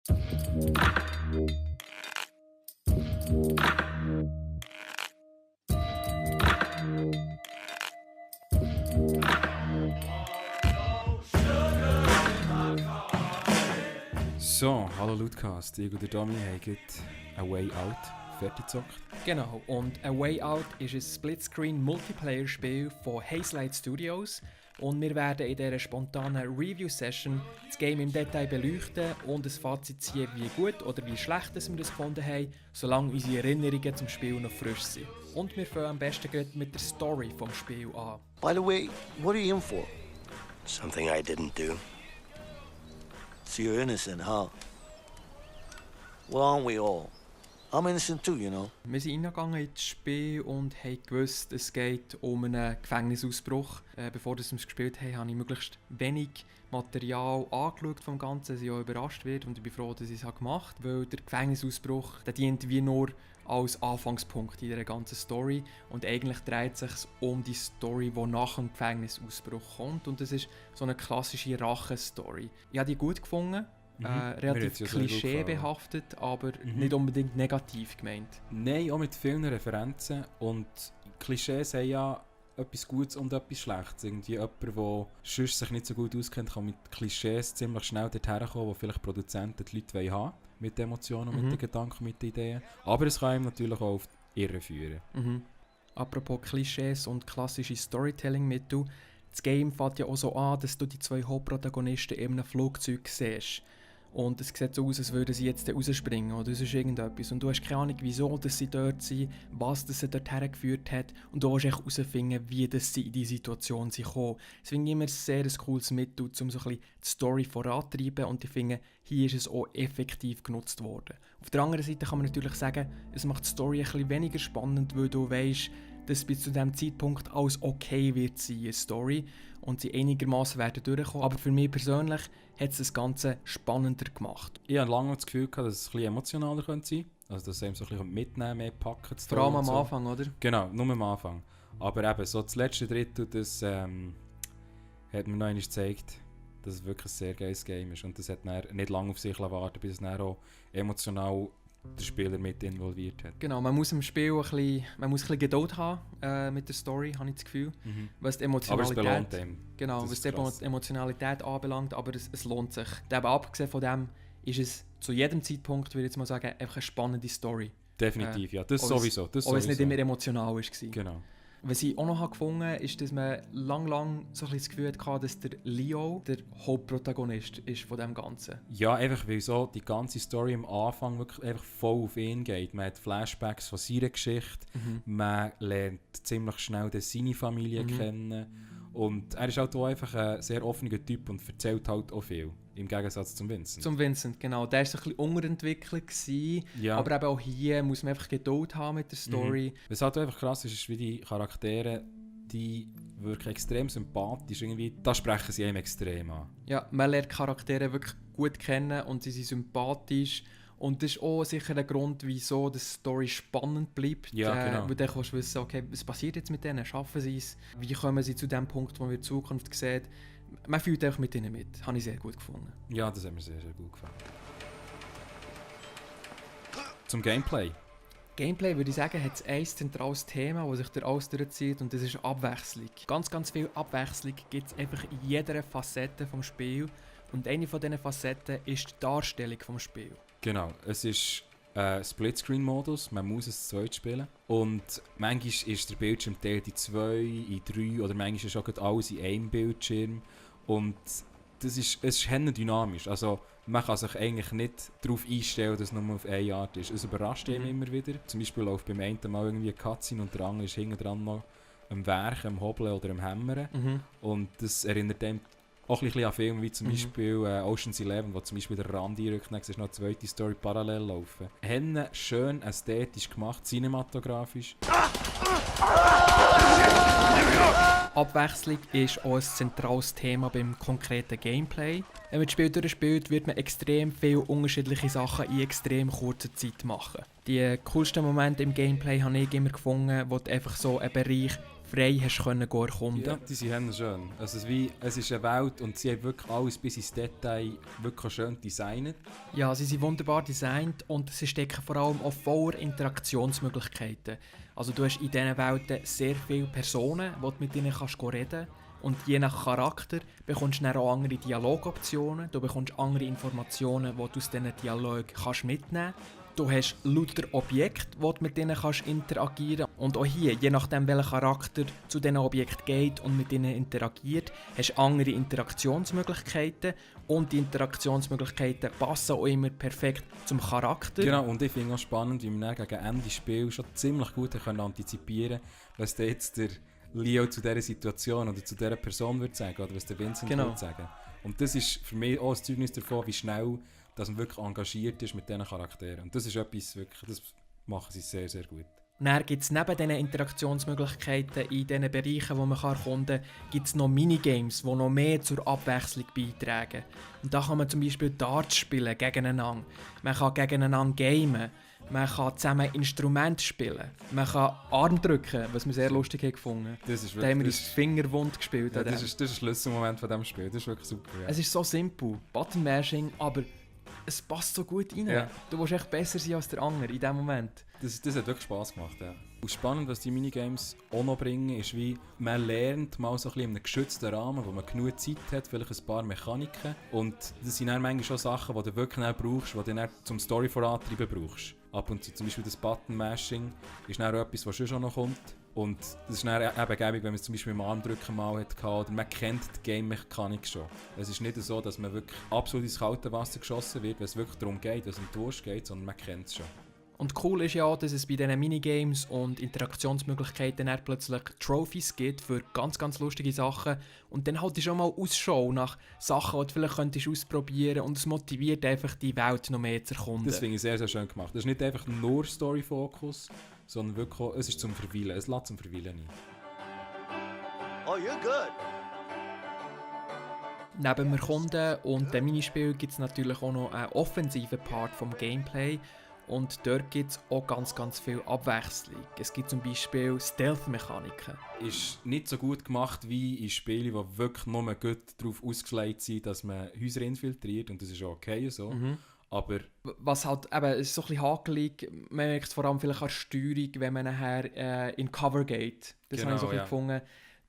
So, hallo Lootcast, ich und der Domi haben A Way Out fertig gezockt. Genau, und A Way Out ist ein Splitscreen-Multiplayer-Spiel von Hazelight Studios und wir werden in dieser spontanen Review-Session das Game im Detail beleuchten und ein Fazit ziehen, wie gut oder wie schlecht wir es gefunden haben, solange unsere Erinnerungen zum Spiel noch frisch sind. Und wir fangen am besten mit der Story vom Spiel an. By the way, what are you in for? Something I didn't do. So you're innocent, huh? Well, aren't we all? I'm innocent too, you know. Wir sind reingegangen in das Spiel und haben gewusst, es geht um einen Gefängnisausbruch. Bevor wir es gespielt haben, habe ich möglichst wenig Material angeschaut vom Ganzen, dass ich auch überrascht werde, und ich bin froh, dass ich es gemacht habe, weil der Gefängnisausbruch der dient wie nur als Anfangspunkt in dieser ganzen Story und eigentlich dreht es sich um die Story, die nach dem Gefängnisausbruch kommt, und das ist so eine klassische Rache-Story. Ich habe die gut gefunden. Relativ klischeebehaftet, aber nicht unbedingt negativ gemeint. Nein, auch mit vielen Referenzen, und Klischees haben ja etwas Gutes und etwas Schlechtes. Irgendwie jemand, der sonst sich nicht so gut auskennt, kann mit Klischees ziemlich schnell dorthin kommen, wo vielleicht Produzenten die Leute haben wollen, mit den Emotionen, mit den Gedanken, mit den Ideen. Aber es kann ihm natürlich auch auf die Irre führen. Apropos Klischees und klassische Storytelling-Mittel, das Game fängt ja auch so an, dass du die zwei Hauptprotagonisten in einem Flugzeug siehst. Und es sieht so aus, als würden sie jetzt rausspringen oder sonst irgendetwas. Und du hast keine Ahnung, wieso dass sie dort sind, was das sie dort hergeführt hat. Und du musst herausfinden, wie das sie in diese Situation sind gekommen. Das finde ich immer sehr ein cooles Mittel, um so ein bisschen die Story voranzutreiben. Und ich finde, hier ist es auch effektiv genutzt worden. Auf der anderen Seite kann man natürlich sagen, es macht die Story ein bisschen weniger spannend, weil du weißt, dass bis zu diesem Zeitpunkt alles okay wird sein, eine Story, und sie einigermaßen werden durchkommen. Aber für mich persönlich hat es das Ganze spannender gemacht. Ich hatte lange das Gefühl, dass es ein bisschen emotionaler sein könnte. Also dass es einem so ein bisschen mitnehmen, mehr packen. Vor allem am Anfang, oder? Genau, nur am Anfang. Aber eben, so das letzte Drittel, das hat mir noch einmal gezeigt, dass es wirklich ein sehr geiles Game ist. Und das hat dann nicht lange auf sich warten, bis es dann auch emotional der Spieler mit involviert hat. Genau, man muss im Spiel ein bisschen Geduld haben mit der Story, habe ich das Gefühl. Was die Emotionalität, aber es belohnt einem. Genau, was die Emotionalität anbelangt, aber es lohnt sich. Aber abgesehen von dem ist es zu jedem Zeitpunkt, würde ich jetzt mal sagen, einfach eine spannende Story. Definitiv, ja, das sowieso. Auch wenn es nicht immer emotional war. Genau. Was ich auch noch gefunden habe, ist, dass man lang so ein bisschen das Gefühl hatte, dass der Leo der Hauptprotagonist ist von dem Ganzen. Ja, einfach weil so die ganze Story am Anfang wirklich einfach voll auf ihn geht. Man hat Flashbacks von seiner Geschichte, man lernt ziemlich schnell seine Familie kennen, und er ist halt auch einfach ein sehr offener Typ und erzählt halt auch viel. Im Gegensatz zum Vincent. Zum Vincent, genau. Der war so ein bisschen unterentwickelt gewesen, aber eben auch hier muss man einfach Geduld haben mit der Story. Was halt einfach krass ist, ist, wie die Charaktere, die wirken extrem sympathisch. Irgendwie, da sprechen sie einem extrem an. Ja, man lernt Charaktere wirklich gut kennen und sie sind sympathisch. Und das ist auch sicher der Grund, wieso die Story spannend bleibt. Ja, genau. Weil dann kannst du wissen, okay, was passiert jetzt mit denen? Schaffen sie es? Wie kommen sie zu dem Punkt, wo wir in Zukunft sehen? Man fühlt einfach mit ihnen mit. Habe ich sehr gut gefunden. Ja, das hat mir sehr, sehr gut gefallen. Zum Gameplay. Gameplay, würde ich sagen, hat ein zentrales Thema, das sich durch alles durchzieht, und das ist Abwechslung. Ganz, ganz viel Abwechslung gibt es einfach in jeder Facette des Spiels. Und eine von diesen Facetten ist die Darstellung des Spiels. Genau, es ist Splitscreen-Modus, man muss es zu zweit spielen. Und manchmal ist der Bildschirm teilt in 2, in 3, oder manchmal ist auch alles in einem Bildschirm. Und es ist dynamisch. Also man kann sich eigentlich nicht darauf einstellen, dass es nur auf eine Art ist. Es überrascht ihn immer wieder. Zum Beispiel läuft beim einen mal irgendwie eine Cutscene und der andere ist hinten dran noch am Werken, am Hobeln oder am Hämmern. Und das erinnert einem auch ein bisschen an Filme wie zum Beispiel Ocean's 11, wo zum Beispiel der Rand einrückt, dann siehst du noch eine zweite Story parallel laufen. Haben schön ästhetisch gemacht, cinematografisch. Abwechslung ist auch ein zentrales Thema beim konkreten Gameplay. Wenn man das Spiel durchspielt, wird man extrem viele unterschiedliche Sachen in extrem kurzer Zeit machen. Die coolsten Momente im Gameplay habe ich immer gefunden, wo du einfach so einen Bereich frei hast können erkunden. Ja, die sind schön. Also es ist eine Welt und sie haben wirklich alles bis ins Detail wirklich schön designt. Ja, sie sind wunderbar designt und sie stecken vor allem auf voller Interaktionsmöglichkeiten. Also du hast in diesen Welten sehr viele Personen, die du mit denen kannst reden kannst. Und je nach Charakter bekommst du dann auch andere Dialogoptionen, du bekommst andere Informationen, die du aus diesen Dialogen kannst mitnehmen kannst. Du hast lauter Objekte, die du mit denen kannst interagieren kannst. Und auch hier, je nachdem welcher Charakter zu diesen Objekten geht und mit ihnen interagiert, hast du andere Interaktionsmöglichkeiten. Und die Interaktionsmöglichkeiten passen auch immer perfekt zum Charakter. Genau, und ich finde es auch spannend, wie wir dann gegen Ende des Spiels schon ziemlich gut antizipieren können, was da jetzt der Leo zu dieser Situation oder zu dieser Person würde sagen, oder was der Vincent würde sagen. Und das ist für mich auch ein Zeugnis davon, wie schnell dass man wirklich engagiert ist mit diesen Charakteren. Und das ist etwas, wirklich, das machen sie sehr, sehr gut. Und dann gibt es neben diesen Interaktionsmöglichkeiten in diesen Bereichen, wo man erkunden kann, gibt es noch Minigames, die noch mehr zur Abwechslung beitragen. Und da kann man zum Beispiel Darts spielen gegeneinander. Man kann gegeneinander gamen. Man kann zusammen Instrumente spielen. Man kann Arm drücken, was wir sehr lustig haben gefunden. Das ist wirklich, da haben wir uns Fingerwund gespielt. Ja, das ist ein Schlüsselmoment von diesem Spiel. Das ist wirklich super. Ja. Es ist so simpel. Button-Mashing, aber es passt so gut rein. Ja. Du willst echt besser sein als der andere in diesem Moment. Das hat wirklich Spass gemacht, ja. Und spannend, was die Minigames auch noch bringen, ist, wie man lernt mal so ein bisschen in einem geschützten Rahmen, wo man genug Zeit hat, vielleicht ein paar Mechaniken. Und das sind dann manchmal schon Sachen, die du wirklich nicht brauchst, die du dann zum Story vorantreiben brauchst. Ab und zu zum Beispiel das Button-Mashing ist dann auch etwas, was schon noch kommt. Und das ist dann eben gäbig, wenn man es zum Beispiel im Armdrücken mal hatte, oder man kennt die Game-Mechanik schon. Es ist nicht so, dass man wirklich absolut ins kalte Wasser geschossen wird, wenn es wirklich darum geht, dass es um die Wurst geht, sondern man kennt es schon. Und cool ist ja auch, dass es bei diesen Minigames und Interaktionsmöglichkeiten dann plötzlich Trophies gibt für ganz, ganz lustige Sachen. Und dann halt schon mal Ausschau nach Sachen, die du vielleicht könntest ausprobieren, und es motiviert einfach, die Welt noch mehr zu erkunden. Das finde ich sehr, sehr schön gemacht. Das ist nicht einfach nur Story-Fokus, sondern wirklich auch, es ist zum Verweilen. Es lässt zum Verweilen ein. Oh, you're good. Neben dem Erkunden und dem Minispiel gibt es natürlich auch noch einen offensiven Part vom Gameplay. Und dort gibt es auch ganz, ganz viel Abwechslung. Es gibt zum Beispiel Stealth-Mechaniken. Ist nicht so gut gemacht wie in Spielen, die wirklich nur gut darauf ausgelegt sind, dass man Häuser infiltriert. Und das ist auch okay so. Aber was halt eben ist so ein bisschen hakelig, man merkt es vor allem vielleicht an der Steuerung, wenn man nachher in Cover geht. Das habe ich so ein bisschen gefunden.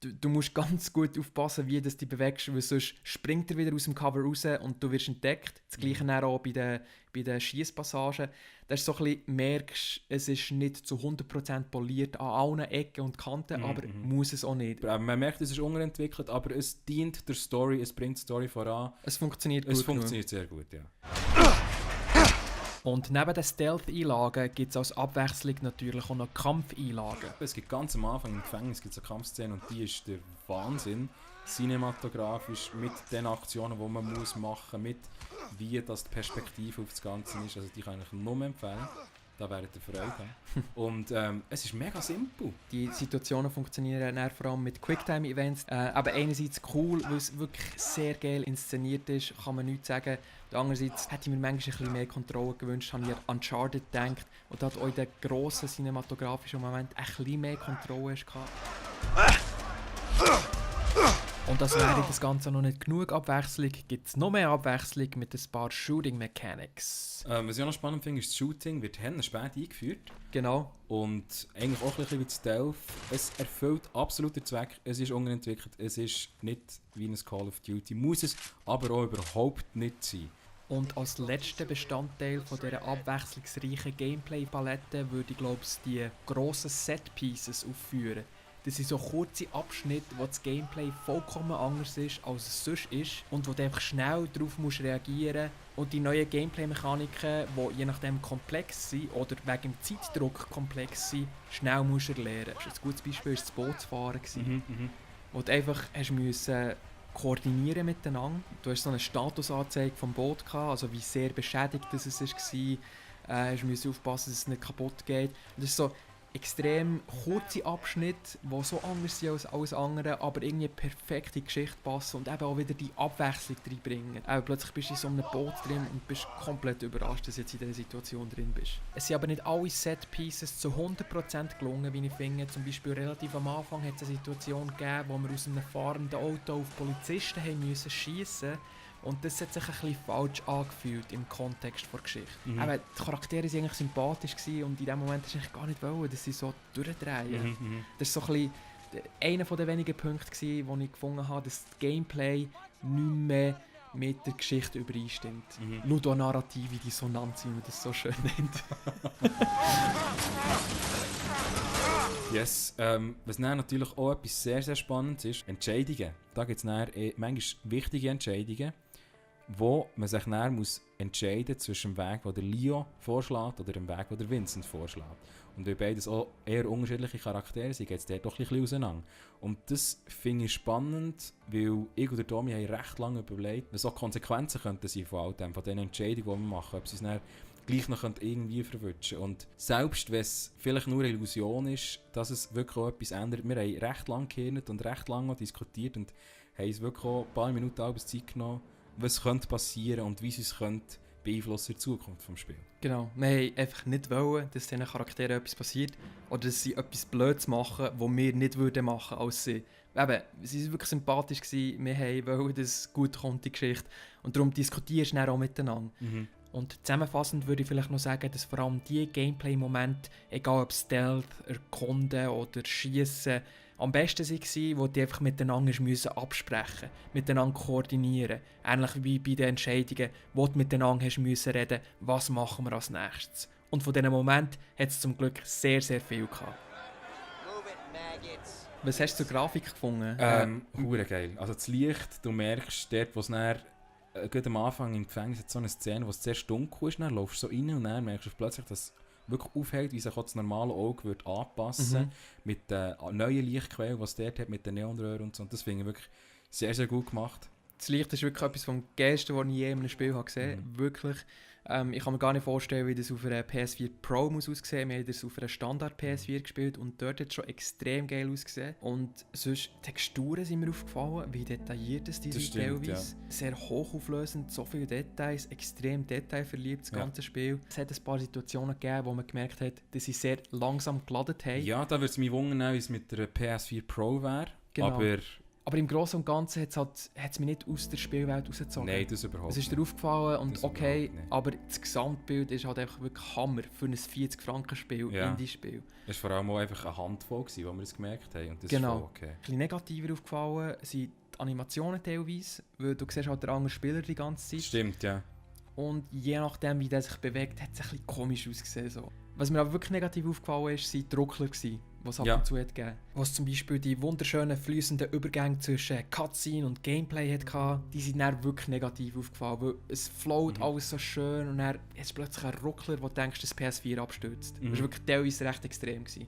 Du musst ganz gut aufpassen, wie du dich bewegst, weil sonst springt er wieder aus dem Cover raus und du wirst entdeckt. Das gleiche dann auch bei den Schiesspassagen. Da ist so ein bisschen, merkst, es ist nicht zu 100% poliert an allen Ecken und Kanten, aber muss es auch nicht. man merkt, es ist unterentwickelt, aber es dient der Story, es bringt die Story voran. Es funktioniert gut. Es funktioniert sehr gut, ja. Und neben den Stealth-Einlagen gibt es als Abwechslung natürlich auch noch Kampfeinlagen. Es gibt ganz am Anfang im Gefängnis eine Kampfszene und die ist der Wahnsinn. Cinematografisch, mit den Aktionen, die man muss machen, mit wie das die Perspektive auf das Ganze ist. Also die kann ich nur empfehlen. Da werdet ihr Freude haben. Und es ist mega simpel. Die Situationen funktionieren dann vor allem mit Quicktime-Events. Aber einerseits cool, weil es wirklich sehr geil inszeniert ist, kann man nichts sagen. Andererseits hätte ich mir manchmal ein bisschen mehr Kontrolle gewünscht, habe ich an Uncharted gedacht. Und hat auch in den grossen cinematografischen Moment ein bisschen mehr Kontrolle gehabt. Und das wäre das Ganze noch nicht genug Abwechslung, gibt es noch mehr Abwechslung mit ein paar Shooting Mechanics. Was ich auch noch spannend finde, ist das Shooting wird spät eingeführt. Genau. Und eigentlich auch ein bisschen wie das Stealth. Es erfüllt absolut den Zweck, es ist unterentwickelt, es ist nicht wie ein Call of Duty, muss es aber auch überhaupt nicht sein. Und als letzter Bestandteil von dieser abwechslungsreichen Gameplay-Palette würde ich, glaube ich, die grossen Set-Pieces aufführen. Das sind so kurze Abschnitte, wo das Gameplay vollkommen anders ist, als es sonst ist. Und wo du einfach schnell darauf reagieren musst. Und die neuen Gameplay-Mechaniken, die je nachdem komplex sind oder wegen dem Zeitdruck komplex sind, schnell musst du erlernen. Ein gutes Beispiel war das Bootsfahren. Wo du einfach hast müssen koordinieren miteinander. Du hast so eine Statusanzeige vom Boot gehabt, also wie sehr beschädigt es war. Du musst aufpassen, dass es nicht kaputt geht. Und das ist so, extrem kurze Abschnitte, die so anders sind als alles andere, aber irgendwie perfekt in die Geschichte passen und eben auch wieder die Abwechslung reinbringen. Plötzlich bist du in so einem Boot drin und bist komplett überrascht, dass du jetzt in dieser Situation drin bist. Es sind aber nicht alle Set-Pieces zu 100% gelungen, wie ich finde. Zum Beispiel relativ am Anfang hat es eine Situation gegeben, wo wir aus einem fahrenden Auto auf Polizisten haben müssen schiessen. Und das hat sich ein bisschen falsch angefühlt im Kontext der Geschichte. Mhm. Eben, die Charaktere waren eigentlich sympathisch gewesen und in dem Moment hast du eigentlich gar nicht wollen, dass sie so durchdrehen. Das war so ein bisschen einer der wenigen Punkte, wo ich gefunden habe, dass das Gameplay nicht mehr mit der Geschichte übereinstimmt. Ludonarrative Dissonanz, wie man das so schön nennt. Yes, was dann natürlich auch etwas sehr, sehr Spannendes ist, Entscheidungen. Da gibt es manchmal wichtige Entscheidungen, wo man sich dann muss entscheiden zwischen dem Weg, den der Leo vorschlägt oder dem Weg, den der Vincent vorschlägt. Und weil beides auch eher unterschiedliche Charaktere sind, geht es dort doch ein bisschen auseinander. Und das finde ich spannend, weil ich und der Tommy haben recht lange überlegt, was auch Konsequenzen könnten sein von diesen Entscheidungen, die wir machen, ob sie es dann gleich noch irgendwie verwutschen. Und selbst wenn es vielleicht nur eine Illusion ist, dass es wirklich auch etwas ändert, wir haben recht lange gehört und recht lange diskutiert und haben es wirklich auch ein paar Minuten halbes Zeit genommen, was könnte passieren und wie es uns könnte beeinflussen in der Zukunft des Spiels. Genau, wir haben einfach nicht wollen, dass diesen Charakteren etwas passiert oder dass sie etwas Blödes machen, was wir nicht würden machen als sie. Eben, sie waren wirklich sympathisch, wir wollten, dass es gut kommt, die Geschichte. Und darum diskutierst du dann auch miteinander. Und zusammenfassend würde ich vielleicht noch sagen, dass vor allem die Gameplay-Momente, egal ob Stealth, Erkunden oder Schiessen, am besten waren, wo die einfach miteinander absprechen mussten, miteinander koordinieren. Ähnlich wie bei den Entscheidungen, wo du miteinander reden musst, was machen wir als nächstes. Und von diesen Momenten hat es zum Glück sehr, sehr viel gehabt. Was hast du zur Grafik gefunden? Hure geil. Also das Licht, du merkst dort, wo es dann gerade am Anfang im Gefängnis hat so eine Szene, wo es sehr dunkel ist, dann laufst du so rein und dann merkst du plötzlich, dass es wirklich aufhält, wie sich auch das normale Auge wird anpassen mit den neuen Lichtquellen, die es dort hat, mit den Neonröhren und so. Und das finde ich wirklich sehr, sehr gut gemacht. Das Licht ist wirklich etwas vom Geilsten, was ich je in einem Spiel habe gesehen habe. Wirklich. Ich kann mir gar nicht vorstellen, wie das auf einer PS4 Pro muss aussehen. Wir haben das auf einer Standard PS4 gespielt und dort hat es schon extrem geil ausgesehen. Und sonst, Texturen sind mir aufgefallen, wie detailliert es diese teilweise. Ja. Sehr hochauflösend, so viele Details, extrem detailverliebt, das ganze Spiel. Es hat ein paar situationen gegeben, wo man gemerkt hat, dass sie sehr langsam geladen haben. Ja, da würde es mich wundern, wie es mit der PS4 Pro wäre. Genau. Aber im Großen und Ganzen hat es mich nicht aus der Spielwelt rausgezogen. Nein, das überhaupt nicht. Es ist dir aufgefallen und okay, aber das Gesamtbild ist halt einfach wirklich Hammer für ein 40-Franken-Spiel, Indie-Spiel. Es war vor allem auch einfach eine Handvoll, wo wir es gemerkt haben. Und das genau. Ist voll okay. Ein bisschen negativer aufgefallen sind die Animationen teilweise, weil du siehst halt den anderen Spieler die ganze Zeit. Stimmt, ja. Und je nachdem, wie der sich bewegt, hat es ein bisschen komisch ausgesehen. So. Was mir aber wirklich negativ aufgefallen ist, waren die Ruckler, die es ab und zu hat gegeben. Was zum Beispiel die wunderschönen fließenden Übergänge zwischen Cutscene und Gameplay hatte, die sind dann wirklich negativ aufgefallen, weil es float alles so schön und dann ist plötzlich ein Ruckler, wo du denkst, dass PS4 abstürzt. Das war wirklich teilweise recht extrem gewesen.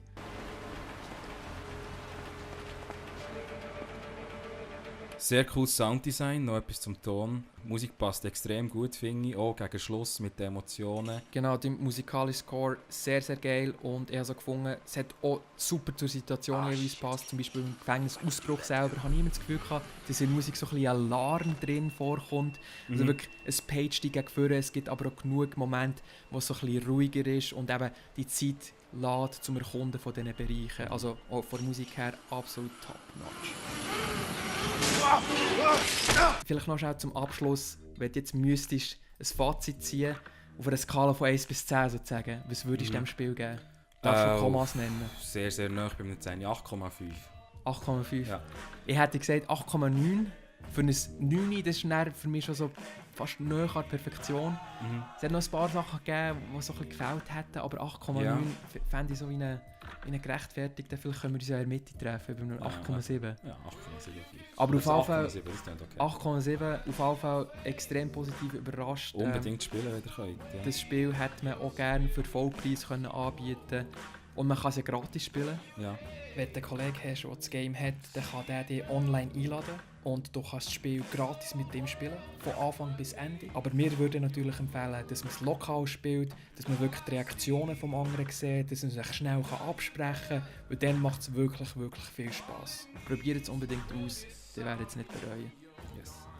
Sehr cooles Sounddesign, noch etwas zum Ton. Die Musik passt extrem gut, finde ich, auch gegen Schluss mit den Emotionen. Genau, der musikalische Score sehr, sehr geil und ich habe so gefunden, es hat auch super zur Situation jeweils passt. Zum Beispiel im Gefängnisausbruch selber habe ich immer das Gefühl gehabt, dass in der Musik so ein bisschen Alarm drin vorkommt. Also wirklich, es paged dich gegen vorne, es gibt aber auch genug Momente, wo es so ein bisschen ruhiger ist und eben die Zeit lädt zum Erkunden von diesen Bereichen. Also auch von der Musik her absolut top-notch. Vielleicht noch schnell zum Abschluss, wenn du jetzt müsstest ein Fazit ziehen, auf einer Skala von 1 bis 10 sozusagen, was würdest du dem Spiel geben? Darfst du Kommas nennen? Sehr, sehr nahe bei mir 10, 8,5. 8,5? Ja. Ich hätte gesagt 8,9. Für ein 9, das ist für mich schon so fast näher an der Perfektion. Es hat noch ein paar Sachen gegeben, die so ein bisschen gefällt hätten, aber 8,9 fände ich so wie eine gerechtfertigte. Vielleicht können wir uns ja in der Mitte treffen, bei einem 8,7. Ja, 8,7. Aber auf jeden Fall 8,7, 8,7, auf jeden Fall extrem positiv überrascht. Unbedingt spielen, wenn ihr könnt. Ja. Das Spiel hätte man auch gerne für Vollpreis anbieten können. Und man kann es ja gratis spielen. Ja. Wenn du einen Kollegen hast, der das Game hat, dann kann der dich online einladen. und du kannst das Spiel gratis mit dem spielen, von Anfang bis Ende. Aber wir würden natürlich empfehlen, dass man es lokal spielt, dass man wirklich die Reaktionen vom anderen sieht, dass man sich schnell absprechen kann, weil dann macht es wirklich, wirklich viel Spass. Probiert es unbedingt aus, ihr werdet es nicht bereuen. Yes.